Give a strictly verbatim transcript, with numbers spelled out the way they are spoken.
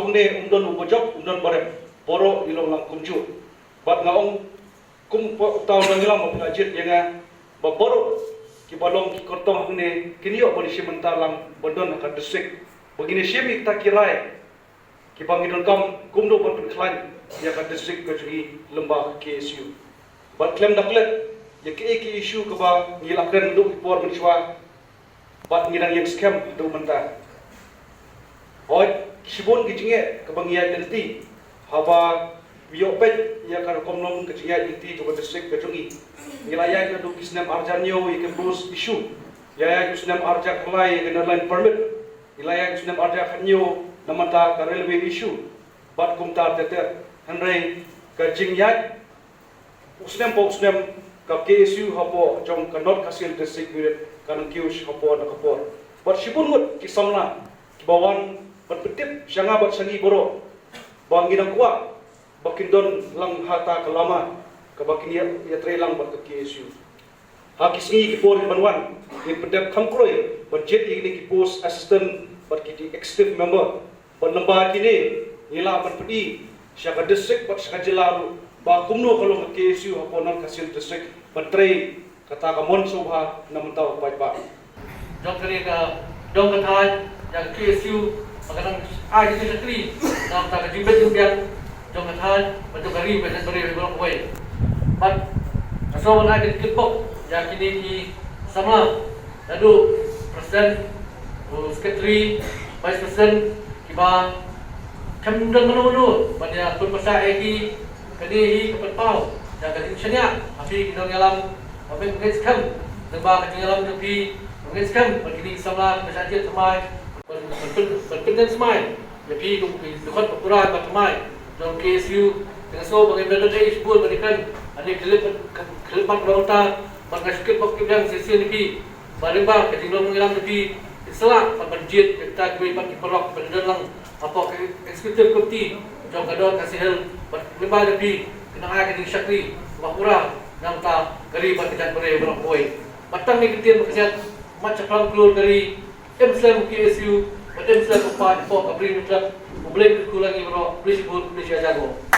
Hangne um don u bajop, um don barem, baroh ngi long lang kumjuh. Bad nga ong kum uta u nongïalam ba phi la jied ïa nga, ba baroh kiba long ki kyrtong hangne kin ïoh ban ïashim bynta lang ban don ha ka district, ba ngin ïashim ïa kita ki rai kiba ngi donkam kumno ban pynkhlaiñ ïa ka district ka jong ngi lyngba ka K S U. Bad khlem da klet ïa kaei ka issue kaba ngi la kren naduh ki por mynshuwa, bad ngi dang ïeng skhem haduh mynta. Hooid, shibun ki jingeh kaba ngi ïaid lynti haba ïoh peit ïa ka rukom long ka jingïaid lynti kaba district ka jong ngi. Ngi la ïaid naduh ki snem arhajar hynñiew ïa ka Blues issue, ngi la ïaid u snem arhajar khatlai ïa ka Inner Line Permit, ngi la ïaid u snem arhajar khathynñiew na bynta ka railway issue, bad kumta ter ter. Hynrei ka jingïaid u snem pa u snem, ka K S U hapoh jong ka North Khasi Hills District Unit ka nang kiew sha ka por na ka por. Bad shibun ngut ki samla kiba wan ban pyntip sha nga bad sha ngi baroh ba ngi dang kwah ba kin don lang ha kata ka lama kaba kin ïa, ïatrei lang bad ka K S U. Ha ki sngi ki por kiban wan, ngin pyndep kham kloi ban jied ïa kine ki post assistant bad ki executive member. Bad lyngba kine ngi lah ban pyni sha ka district bad sha ka jylla ruh ba kumno ka long ka K S U hapoh North Khasi Hills District ban trei kata ka mon sngewbha na bynta u paidbah. Jong kane ka dong ka thaiñ ïa ka K S U ba ka nang ai ka shakri na bynta ka jingbit jingbiang jong ka thaiñ bad jong ka ri bad jong ka ri baroh kawei. Bad ka sngewbha ban ai ka jingkyrpad ïa kine ki samla, naduh president, u secretary, vice president, kiba khlem don mano mano ban ïa pynpasah ïa ki. Kane hi ka pynpaw ïa ka jingshaniah ha phi ki nongïalam ba phin ngeit skhem lyngba ka jingïalam jong phi, ngeit skhem ba kine ki samla kiba shah jied thymmai ban pyn, ban pynjan smai ïa phi kum ki dkhot ba pura ba thymmai jong K S U. Te nga sngew ba ngim da don ei shibun ban ïakren ha kane ka khyllipmat, ka khyllipmat ba long mynta. Bad nga shu kyrpad kyrpad shisien ïa phi ba lyngba ka jinglong nongïalam jong phi, phin sa lah pat ban jied ïa kita kiwei pat ki paralok kiba don lang hapoh ka executive committee jong ka North Khasi Hills. Bad lyngba jong phi kin nang ai ka jingshakri kaba pura na bynta ka ri bad ka jaitbynriew baroh kawei. Bad tang kine ki ktien ba khyndiat, mat shaphrang klur ka ri, im slem u K S U bad im slem u paid hapoh ka Bri Hynñiewtrep. U Blei un kyrkhu ïa ngi baroh. Khublei shibun, khublei shihajar nguh.